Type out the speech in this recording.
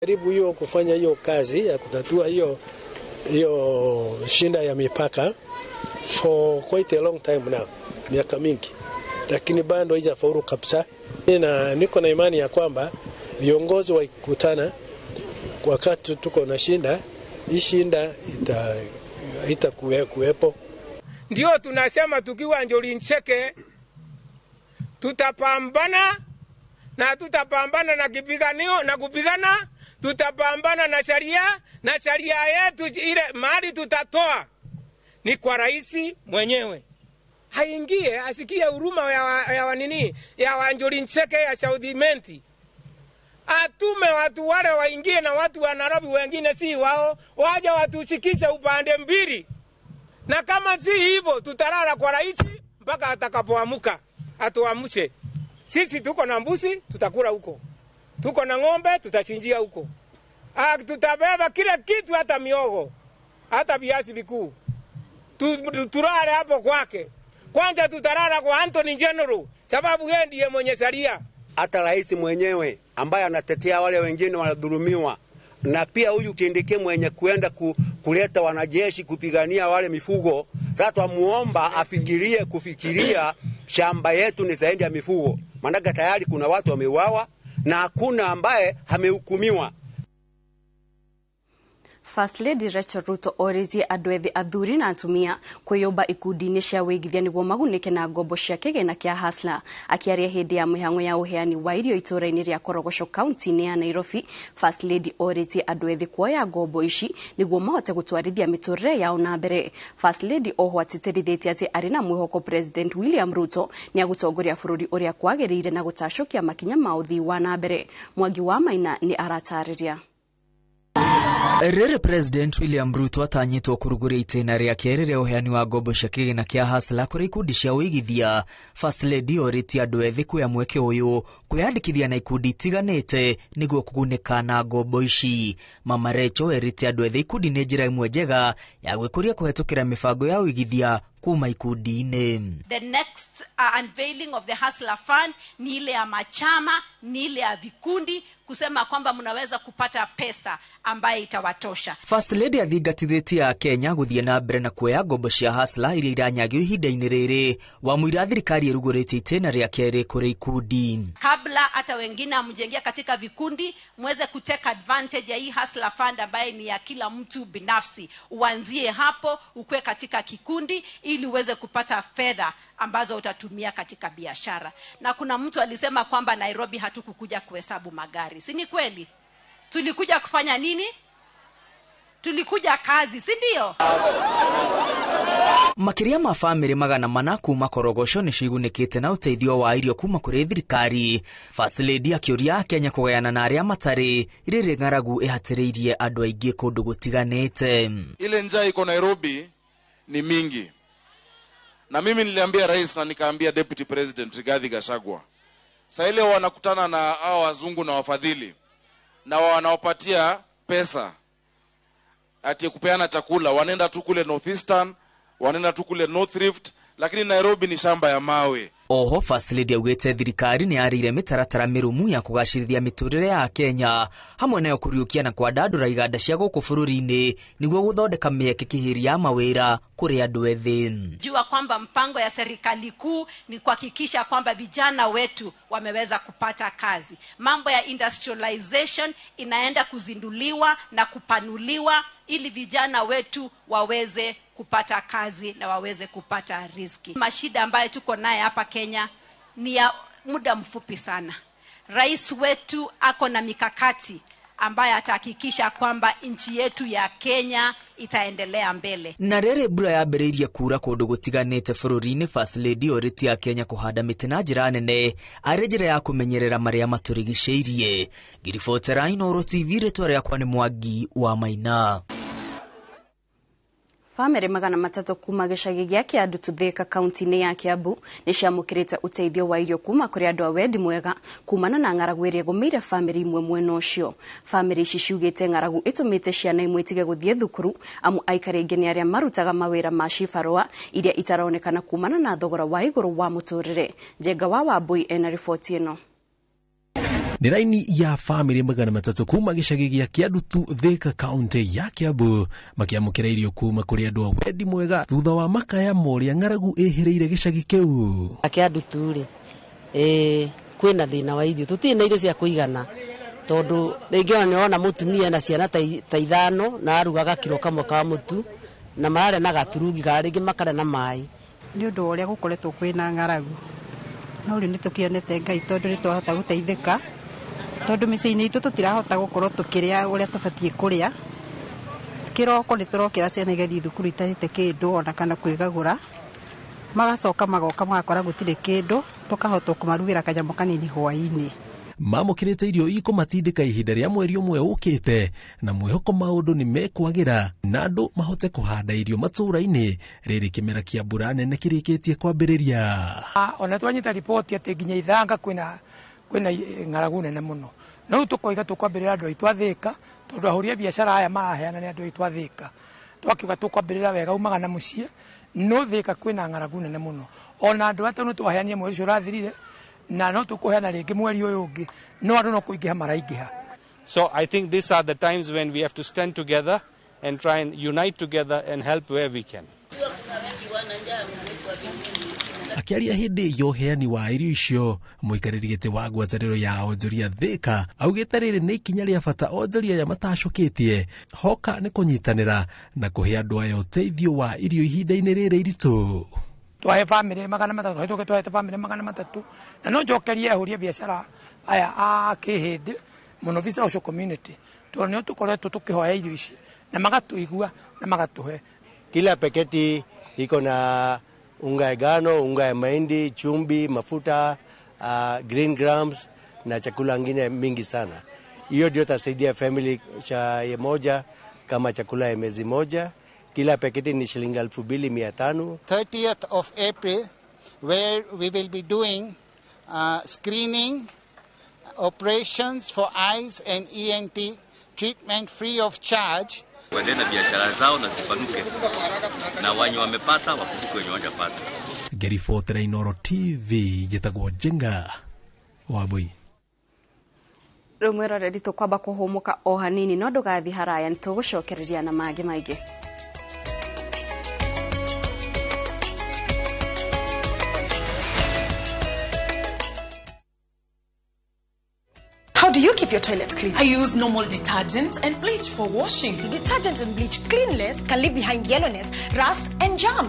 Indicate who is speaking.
Speaker 1: Jaribu hiyo kufanya hiyo kazi ya kutatua hiyo hiyo shida ya mipaka for quite a long time now, miaka mingi, lakini bado haijafaulu kabisa. Na niko na imani ya kwamba viongozi wakikutana wakati tuko na shinda, hii shinda itakuwepo.
Speaker 2: Ndio tunasema tukiwa Njuri Ncheke tutapambana na tutapambana na kipiganio na kupigana, tutapambana na sharia na sharia yetu ile mali tutatoa ni kwa rais mwenyewe haingie asikie huruma ya wanini ya Wanjuri Ncheke ya Saudi atume watu wale waingie na watu wa Nairobi wengine si wao, waja watushikishe upande mbili, na kama si hivyo tutalala kwa rais mpaka atakapoamuka atuamshe. Sisi tuko na mbuzi tutakula huko, tuko na ng'ombe tutachinjia huko, tutabeba kila kitu, hata miogo, hata viazi vikuu, tulale hapo kwake. Kwanza tutalala kwa Anthony General, sababu yeye ndiye mwenye sheria.
Speaker 3: Hata rais mwenyewe ambaye anatetea wale wengine wanadhulumiwa, na pia huyu Kindiki mwenye kuenda kuleta wanajeshi kupigania wale mifugo. Sasa twamuomba afikirie kufikiria shamba yetu ni zaidi ya mifugo, maanake tayari kuna watu wameuawa na hakuna ambaye amehukumiwa.
Speaker 4: First Lady Rachel Ruto orĩtie andũ ethĩ athuri na atumia kwĩyũmba ikundi-inĩ cia wĩigithia nĩguo magunĩke na ngombo cia kĩgĩna kĩa Hustler. Akĩaria hĩndĩ ya mĩhang'o ya ũheani wa irio itũũra-inĩ rĩa Korogocho kaunti-inĩ ya Nairobi, First Lady orĩtie andũ ethĩ kuoya ngombo ici nĩguo mahote gũtwarithia mĩtũrĩre yao na mbere. First Lady oho atĩtĩrithĩtie atĩ arĩ na mwĩhoko President William Ruto nĩ agũtongoria bũrũri ũrĩa kwagĩrĩire na gũtacũkia makinya ma ũthii wa na mbere. Mwangi wa Maina nĩ aratarĩria.
Speaker 5: Rĩrĩ President William Ruto atanyĩtwo kũrugũria itĩna rĩake rĩrĩa ũheani wa ngombo cia kĩgĩna kĩa Hustler kũrĩ ikundi cia ũigithia, First Lady orĩtie andũ ethĩ kuoya mweke ũyũ kwĩyandĩkithia na ikundi itiganĩte nĩguo kũgunĩka na ngombo ici. Mama Rachel erĩte andũ ethĩ ikundi nĩ njĩra ĩmwe njega ya gwĩkũria kũhetũkĩra mĩbango ya ũigithia kuma ikundi-inĩ.
Speaker 6: The next unveiling of the Hustler Fund ni ile ya machama, ni ile ya vikundi, kusema kwamba mnaweza kupata pesa ambaye itawatosha.
Speaker 5: First Lady athingatithĩtie Akenya gũthiĩ na mbere na kuoya ngombo cia Hustler iria iranyagio ihinda-inĩ rĩrĩ wamũira thirikari ĩrugũrĩtie itĩna rĩa kerĩ kũrĩ ikundi.
Speaker 6: Kabla hata wengine hamjaingia katika vikundi, muweze kutake advantage ya hii Hustler Fund ambaye ni ya kila mtu binafsi. Uanzie hapo, ukue katika kikundi ili uweze kupata fedha ambazo utatumia katika biashara. Na kuna mtu alisema kwamba Nairobi hatukukuja kuhesabu magari. Si ni kweli? Tulikuja kufanya nini? Tulikuja kazi, si ndio?
Speaker 5: Makĩria ma bamĩrĩ 400 kuma Korogocho nĩcio igunĩkĩte na ũteithio wa irio kuma kũrĩ thirikari. First Lady akĩũria Akenya kũgayana na arĩa matarĩ rĩrĩ ng'aragu ĩhatĩrĩirie andũ aingĩ kũndũ gũtiganĩte.
Speaker 7: Ile njaa iko Nairobi ni mingi. Na mimi niliambia rais na nikaambia Deputy President Rigathi Gachagua, saa ile wanakutana na hao wazungu na wafadhili na wanawapatia pesa ati kupeana chakula, wanaenda tu kule Northeastern, wanaenda tu kule North Rift, lakini Nairobi ni shamba ya mawe.
Speaker 5: Oho First Lady augĩte thirikari nĩ yarĩire mĩtaratara mĩrũmu ya kũgacĩrithia mĩtũrĩre ya Kenya hamwe nayo kũriũkia na kwandandũra iganda cia gũkũ bũrũri-inĩ nĩguo gũthondeka mĩeke kĩhĩri ya mawĩra kũrĩ andũ ethĩ.
Speaker 6: Jua kwamba mpango ya serikali kuu ni kuhakikisha kwamba vijana wetu wameweza kupata kazi. Mambo ya industrialization inaenda kuzinduliwa na kupanuliwa ili vijana wetu waweze kupata kazi na waweze kupata riziki. Mashida ambayo tuko naye hapa Kenya ni ya muda mfupi sana. Rais wetu ako na mikakati ambayo atahakikisha kwamba nchi yetu ya Kenya itaendelea mbele.
Speaker 5: Na rĩrĩ mbura yambĩrĩirie kura kũndũ gũtiganĩte bũrũri-inĩ, First Lady orĩtie Akenya kũhanda mĩtĩ na njĩra nene arĩ njĩra ya kũmenyerera marĩa matũrigicĩirie. Ngiribotera Inooro TV, rĩtwa rĩakwa nĩ Mwangi wa Maina.
Speaker 4: Bamĩrĩ 300 kuma gĩcagi gĩa Kĩandutu Thika kaunti-inĩ ya Kiambu nĩ ciamũkĩrĩte ũteithio wa irio kuma kũrĩ andũ a wendi mwega kumana na ng'aragu ĩrĩa ĩgũmĩire bamĩrĩ imwe mwena ũcio. Bamĩrĩ ici ciugĩte ng'aragu ĩtũmĩte ciana imwe itige gũthiĩ thukuru amu aikari aingĩ nĩ arĩa marutaga mawĩra ma cibarũa iria itaronekana kumana na thogora wa igũrũ wa mũtũrĩre. Njenga wa Wambui ena riboti ĩno.
Speaker 8: Nĩ raini ya bamĩrĩ 300 kuma gĩcagi gĩa Kĩandutu Thika kaunti ya Kiambu makĩamũkĩra irio kuma kũrĩ andũ a wendi mwega thutha wa makaya ma ũrĩa ng'aragu ĩhĩrĩire gĩcagi kĩu.
Speaker 9: Kĩandutu rĩ, kwĩna thĩna wa irio, tũtirĩ na irio cia kũigana tondũ rĩngĩ ona nĩwona mũtumia na ciana ta 5 na arugaga kiro kamwe ka mũtu na mararĩa na gaturungi kana rĩngĩ makarĩa na maĩ.
Speaker 10: Nĩ ũndũ wa ũrĩa gũkoretwo kwĩna ng'aragu, no rĩu nĩ tũkĩonete Ngai tondũ nĩ twahota gũteithĩka, tondũ mĩciĩ-inĩ itũ tũtirahota gũkorwo tũkĩrĩa ũrĩa tũbatiĩ kũrĩa. Kĩroko nĩ tũrokĩra ciana igathiĩ thukuru itarĩte kĩndũ ona kana kwĩgagũra, magacoka magoka magakora gũtirĩ kĩndũ, tũkahota kũmarugĩra kanyamũ kanini hwaĩ-inĩ.
Speaker 8: Mamũkĩrĩte irio ikũmatindĩka ihinda rĩa mweri ũmwe ũkĩte na mwĩhoko maũndũ nĩ mekwagĩra na andũ mahote kũhanda irio matũũra-inĩ rĩrĩ kĩmera kĩa mbura nene kĩrĩkĩtie kwambĩrĩria.
Speaker 11: Ona twanyita riboti atĩ nginya Ithanga kwĩna ng'aragu nene mũno, no rĩu tũkoiga tũkwambĩrĩra andũ aitũ a Thika tondũ ahũri a biacara aya maraheana nĩ andũ aitũ a Thika, twakiuga tũkwambĩrĩra wega umaga na mũciĩ, no Thika kwĩna ng'aragu nene mũno. Ona andũ atano twaheanire mweri ũcio ũrathirire na no tũkũheana rĩngĩ mweri ũyũ ũngĩ, no andũ no kũingĩha maraingĩha.
Speaker 12: So I think these are the times when we have to stand together and try and unite together and help where we can.
Speaker 8: Akĩaria hĩndĩ ya ũheani wa irio icio, mũikarĩri gĩtĩ wa ngwatanĩro ya onjoria Thika augĩte rĩrĩ nĩ ikinya rĩa bata onjoria aya matacũkĩtie hoka nĩ kũnyitanĩra na kũhe andũ aya ũteithio wa irio ihinda-inĩ rĩrĩ iritũ.
Speaker 11: Twahe bamĩrĩ 300, tũhĩtũke twahete bamĩrĩ 300, na no njokerie ahũri a biacara aya a kĩhĩndĩ mũno Visa Social Community tondũ nĩo tũkoretwo tũkĩhoya irio ici na magatũigua na magatũhe.
Speaker 13: Kila paketi iko na unga ya ngano, unga ya mahindi, chumvi, mafuta, green grams na chakula ngine mingi sana. Hiyo ndio tasaidia family cha moja kama chakula ya mwezi moja. Kila paketi ni shilingi 2500.
Speaker 14: 30th of April, where we will be doing screening operations for eyes and ENT treatment free of charge.
Speaker 15: Waendelee na biashara zao na zipanuke, na wenye wamepata wakumbuke wenye hawajapata.
Speaker 8: Ngĩribotera Inooro TV njĩtagwo Njenga Wambui.
Speaker 4: Rĩu mwĩroreri tũkwamba kũhũmũka o hanini no ndũgathiĩ haraya nĩ tũgũcokereria na mangĩ maingĩ.
Speaker 16: How do you keep your toilet clean?
Speaker 17: I use normal detergent and bleach for washing.
Speaker 16: The detergent and bleach clean less can leave behind yellowness, rust, and germs.